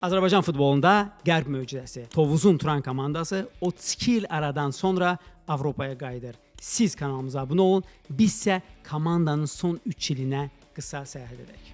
Azərbaycan futbolunda qərb möcüzəsi. Tovuzun Turan komandası 32 il aradan sonra Avropaya qayıdır. Siz kanalımıza abunə olun, biz isə komandanın son 3 ilinə qısa səyahət edək.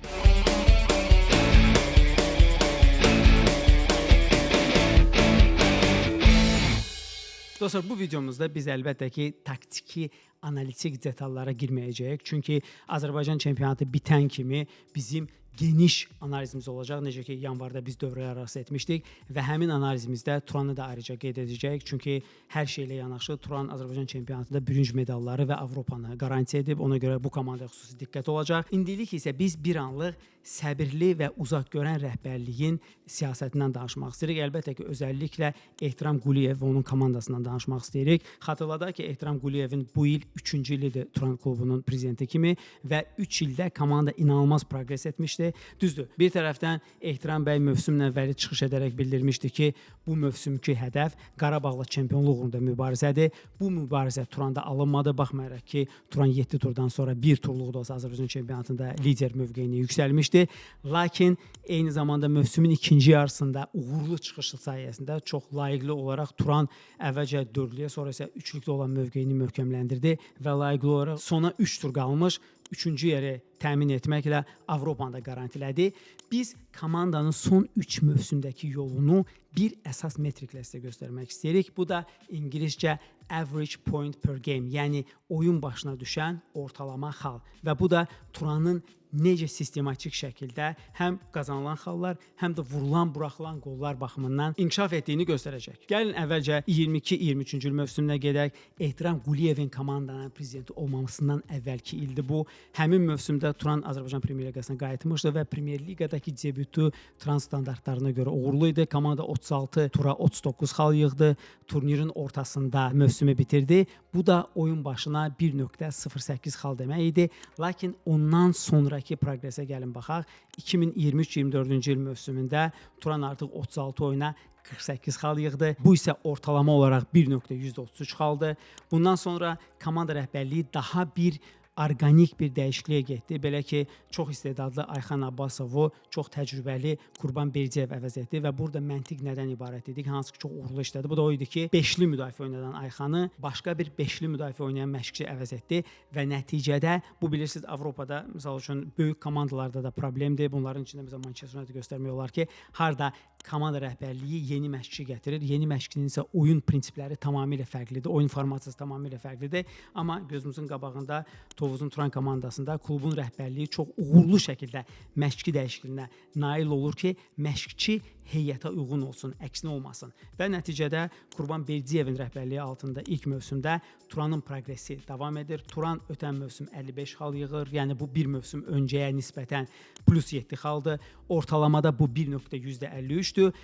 Dostlar, bu videomuzda biz əlbəttə ki, taktiki, analitik detallara girməyəcəyik. Çünki Azərbaycan çempionatı bitən kimi bizim geniş analizimiz olacaq. Necə ki, yanvarda biz dövrələr arası etmişdik və həmin analizimizdə Turanı da ayrıca qeyd edəcəyik. Çünki hər şeylə yanaşı Turan Azərbaycan çempionatında bürünc medalları və Avropanı qarantiya edib. Ona görə bu komandaya xüsusi diqqət olacaq. İndilik isə biz bir anlıq səbirli və uzaqgörən rəhbərliyin siyasətindən danışmaq istəyirik. Əlbəttə ki, özəlliklə Ehtiram Quliyev və onun komandasından danışmaq istəyirik. Xatırladaq ki, Ehtiram Quliyevin bu il 3-cü ilidir Turan klubunun prezidenti kimi və 3 ildə komanda inanılmaz proqres etmişdi. Düzdür, bir tərəfdən Ehtiram bəy mövsümün əvvəli çıxış edərək bildirmişdi ki, bu mövsümki hədəf Qarabağla çempionluq uğrunda mübarizədir. Bu mübarizə Turanda alınmadı. Baxmayaraq ki, Turan 7 turdan sonra bir turluq da olsa Azərbaycan çempionatında lider mövqeyinə yüksəlmişdi. Lakin eyni zamanda mövsümün ikinci yarısında uğurlu çıxışı sayəsində çox layiqli olaraq Turan əvvəlcə dördlüyə, sonra isə üçlükdə olan mövqeyini möhkəmləndirdi və layiqli olaraq sona 3 tur qalmış üçüncü yeri təmin etməklə Avropanı da qarantilədi. Biz komandanın son 3 mövsümdəki yolunu bir əsas metriklə sizə göstərmək istəyirik. Bu da ingiliscə average point per game, yəni oyun başına düşən ortalama xal və bu da Turanın necə sistematik şəkildə həm qazanılan xallar, həm də vurulan, buraxılan qollar baxımından inkişaf etdiyini göstərəcək. Gəlin əvvəlcə 22-23-cü il mövsümünə gedək. Ehtiram Quliyevin komandanın prezidenti olmamasından əvvəlki ildir bu. Həmin mövsümdə Turan Azərbaycan Premyer Liqasına qayıtmışdı və Premyer Liqadakı debütü Turan standartlarına görə uğurlu idi. Komanda 36 tura 39 xal yığdı. Turnirin ortasında mövsümü bitirdi. Bu da oyun başına 1.08 xal demək idi. Lakin ondan sonrakı proqresə gəlin baxaq. 2023-24-cü il mövsümündə Turan artıq 36 oyuna 48 xal yığdı. Bu isə ortalama olaraq 1.33 xaldır. Bundan sonra komanda rəhbərliyi daha bir orqanik bir dəyişikliyə getdi. Belə ki, çox istedadlı Ayxan Abbasovu çox təcrübəli Qurban Berdiyev əvəz etdi və burada məntiq nədən ibarət idi ki, hansı ki çox uğurlu işlədi. Bu da o idi ki, beşli müdafiə oynadan Ayxanı başqa bir beşli müdafiə oynayan məşqçi əvəz etdi və nəticədə bu bilirsiniz Avropada məsəl üçün böyük komandalarda da problemdir. Bunların içində məsələn Manchester United göstərmək olar ki, harda komanda rəhbərliyi yeni məşqçi gətirir. Yeni məşqçinin isə oyun prinsipləri tamamilə fərqlidir. Oyun formasiyası tamamilə fərqlidir. Amma gözümüzün qabağında Tovuzun Turan komandasında klubun rəhbərliyi çox uğurlu şəkildə məşqçi dəyişikliyinə nail olur ki, məşqçi heyətə uyğun olsun, əksinə olmasın. Və nəticədə Qurban Berdiyevin rəhbərliyi altında ilk mövsümdə Turanın proqresi davam edir. Turan ötən mövsüm 55 xal yığır. Yəni bu bir mövsüm öncəyə nisbətən plus 7 xaldır. Ortalamada bu 1.53-dür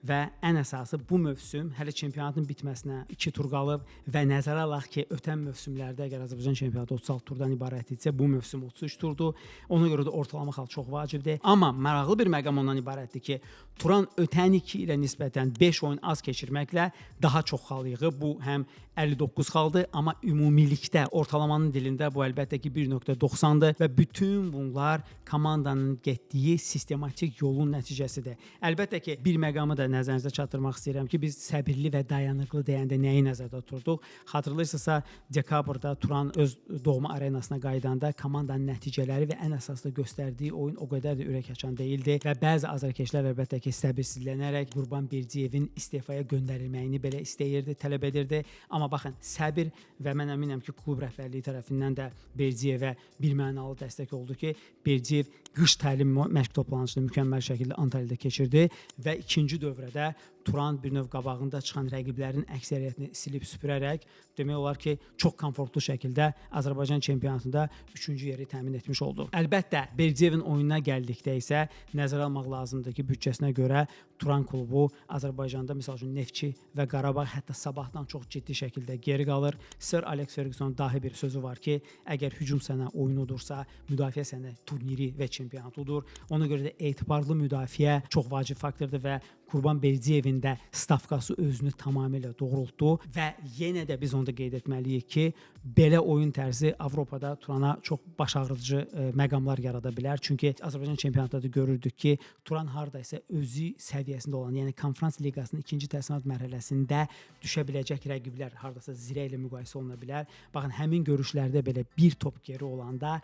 və ən əsası bu mövsüm hələ çempionatın bitməsinə 2 tur qalıb və nəzərə alaq ki, ötən mövsümlərdə əgər Azərbaycan çempionatı 36 turdan ibarət idisə, bu mövsüm 33 turdur. Ona görə də ortalama xal çox vacibdir. Amma maraqlı bir məqam ondan ibarətdir ki, Turan ötən iki ilə nisbətən 5 oyun az keçirməklə daha çox xal yığıb. Bu həm 59 xaldır, amma ümumilikdə ortalamanın dilində bu əlbəttə ki 1.90-dır və bütün bunlar komandanın getdiyi sistematik yolun nəticəsidir. Əlbəttə ki, bir məqamı da nəzərinizə çatdırmaq istəyirəm ki, biz səbirli və dayanıqlı deyəndə nəyi nəzərdə tuturduq? Xatırlayırsınızsa, dekabrda Turan öz doğma arenasına qayıdanda komandanın nəticələri və ən əsaslı göstərdiyi oyun o qədər də ürəkaçan deyildi və bəzi azarkeşlər əlbəttə ki, səbirsizlənərək Qurban Berdiyevin istefaya göndərilməyini belə istəyirdi, tələb edirdi. Amma baxın, səbir və mən əminəm ki, klub rəhbərliyi tərəfindən də Berdiyevə bir mənalı dəstək oldu ki, Berdiyev qış təlim məşq toplanışını mükəmməl şəkildə Antalyada keçirdi və ikinci dövrədə Turan bir növ qabağında çıxan rəqiblərin əksəriyyətini silib süpürərək demək olar ki, çox komfortlu şəkildə Azərbaycan çempionatında üçüncü yeri təmin etmiş oldu. Əlbəttə, Berdiyevin oyununa gəldikdə isə nəzərə almaq lazımdır ki, büdcəsinə görə Turan klubu Azərbaycanda məsəl üçün Neftçi və Qarabağ, hətta Sabahdan çox ciddi şəkildə geri qalır. Sir Alex Fergusonun dahi bir sözü var ki, əgər hücum sənə oyunudur,sa müdafiə sənə turniri və çempionatudur. Ona görə də etibarlı müdafiə çox vacib faktordur və Qurban Berdiyevin də stavkası özünü tamamilə doğrultdu və yenə də biz onu da qeyd etməliyik ki, belə oyun tərzi Avropada Turana çox baş ağrıdıcı məqamlar yarada bilər. Çünki Azərbaycan çempionatında da görürdük ki, Turan hardaysa özü səviyyəsində olan, yəni Konfrans Liqasının ikinci təsnifat mərhələsində düşə biləcək rəqiblər hardasa Zirə ilə müqayisə oluna bilər. Baxın, həmin görüşlərdə belə bir top geri olanda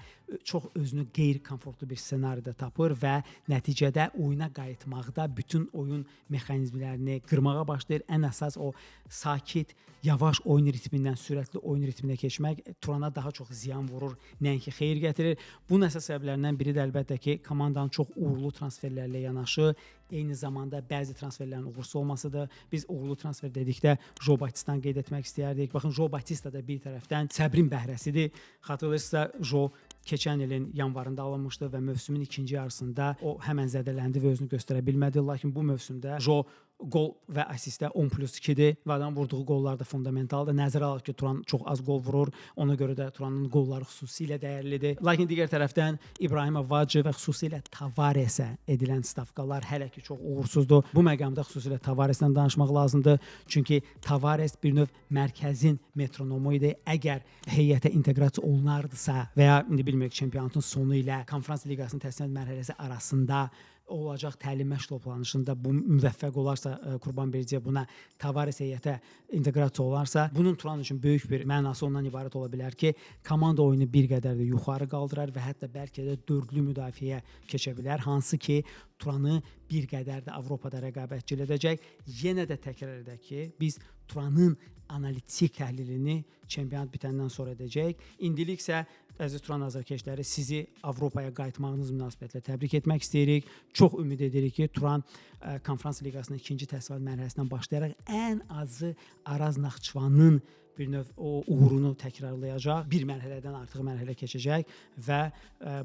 çox özünü qeyri-komfortlu bir ssenaridə tapır və nəticədə oyuna qayıtmaqda bütün oyun mexanizmlərini qırmağa başlayır. Ən əsas o sakit, yavaş oyun ritmindən sürətli oyun ritminə keçmək Turana daha çox ziyan vurur, nəinki xeyir gətirir. Bunun əsas səbəblərindən biri də əlbəttə ki, komandanın çox uğurlu transferlərlə yanaşı, eyni zamanda bəzi transferlərin uğursuz olmasıdır. Biz uğurlu transfer dedikdə Jo Batistanı qeyd etmək istəyərdik. Baxın, Jo Batista da bir tərəfdən səbrin bəhrəsidir. Xatırlayırsınızsa, Jo keçən ilin yanvarında alınmışdı və mövsümün ikinci yarısında o həmən zədələndi və özünü göstərə bilmədi. Lakin bu mövsümdə Jo qol və asistə 10+2-dir və adam vurduğu qollar da fundamentaldır. Nəzərə alaq ki, Turan çox az qol vurur. Ona görə də Turanın qolları xüsusilə dəyərlidir. Lakin digər tərəfdən İbrahima Vacı və xüsusilə Tavaresə edilən stavkalar hələ ki çox uğursuzdur. Bu məqamda xüsusilə Tavaresdən danışmaq lazımdır. Çünki Tavares bir növ mərkəzin metronomu idi. Əgər heyətə inteqrasiya olunardısa və ya indi bilmirik çempionatın sonu ilə Konfrans Liqasının təsnifat mərhələsi arasında olacaq təlim məşq toplanışında bu müvəffəq olarsa, Qurban Berdiyev buna Tavares heyətə inteqrasiya olarsa, bunun Turan üçün böyük bir mənası ondan ibarət ola bilər ki, komanda oyunu bir qədər də yuxarı qaldırar və hətta bəlkə də dördlü müdafiəyə keçə bilər, hansı ki Turanı bir qədər də Avropada rəqabətçil edəcək. Yenə də təkrar edək ki, biz Turanın analitik təhlilini çempionat bitəndən sonra edəcəyik. İndilik isə əziz Turan azarkeşləri, sizi Avropaya qayıtmağınız münasibətilə təbrik etmək istəyirik. Çox ümid edirik ki, Turan Konfrans Liqasının ikinci təsnifat mərhələsindən başlayaraq ən azı Araz Naxçıvanın bir növ o uğurunu təkrarlayacaq, bir mərhələdən artıq mərhələ keçəcək və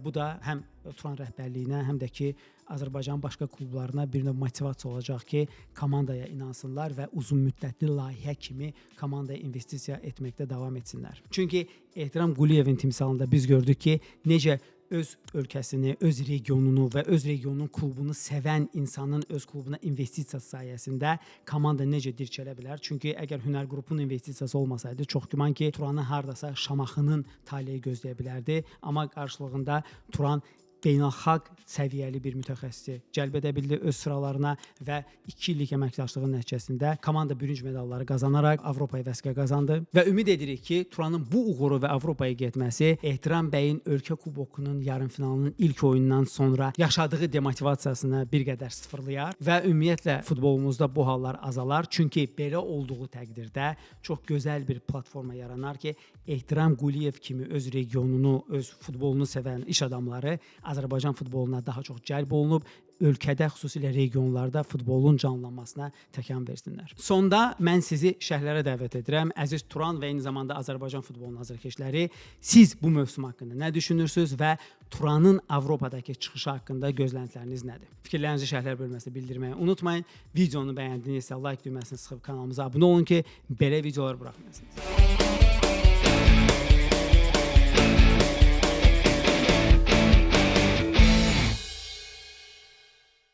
bu da həm Turan rəhbərliyinə, həm də ki Azərbaycanın başqa klublarına bir növ motivasiya olacaq ki, komandaya inansınlar və uzunmüddətli layihə kimi komandaya investisiya etməkdə davam etsinlər. Çünki Ehtiram Quliyevin timsalında biz gördük ki, necə öz ölkəsini, öz regionunu və öz regionunun klubunu sevən insanın öz klubuna investisiyası sayəsində komanda necə dirçələ bilər? Çünki əgər Hünər qrupunun investisiyası olmasaydı, çox güman ki, Turanı hardasa Şamaxının taleyi gözləyə bilərdi. Amma qarşılığında Turan beynəlxalq səviyyəli bir mütəxəssisi cəlb edə bildi öz sıralarına və 2 illik əməkdaşlığın nəticəsində komanda bürünc medalları qazanaraq Avropaya vəsiqə qazandı. Və ümid edirik ki, Turanın bu uğuru və Avropaya getməsi Ehtiram bəyin ölkə kubokunun yarımfinalının ilk oyunundan sonra yaşadığı demotivasiyasını bir qədər sıfırlayar və ümumiyyətlə futbolumuzda bu hallar azalar. Çünki belə olduğu təqdirdə çox gözəl bir platforma yaranar ki, Ehtiram Quliyev kimi öz regionunu, öz futbolunu sevən iş adamları Azərbaycan futboluna daha çox cəlb olunub, ölkədə, xüsusilə regionlarda futbolun canlanmasına təkan versinlər. Sonda mən sizi şərhlərə dəvət edirəm. Əziz Turan və eyni zamanda Azərbaycan futbolunun azarkeşləri, siz bu mövsüm haqqında nə düşünürsünüz və Turanın Avropadakı çıxışı haqqında gözləntiləriniz nədir? Fikirlərinizi şərhlər bölməsində bildirməyi unutmayın. Videonu bəyəndinizsə like düyməsini sıxıb kanalımıza abunə olun ki, belə videolar buraxmayasınız.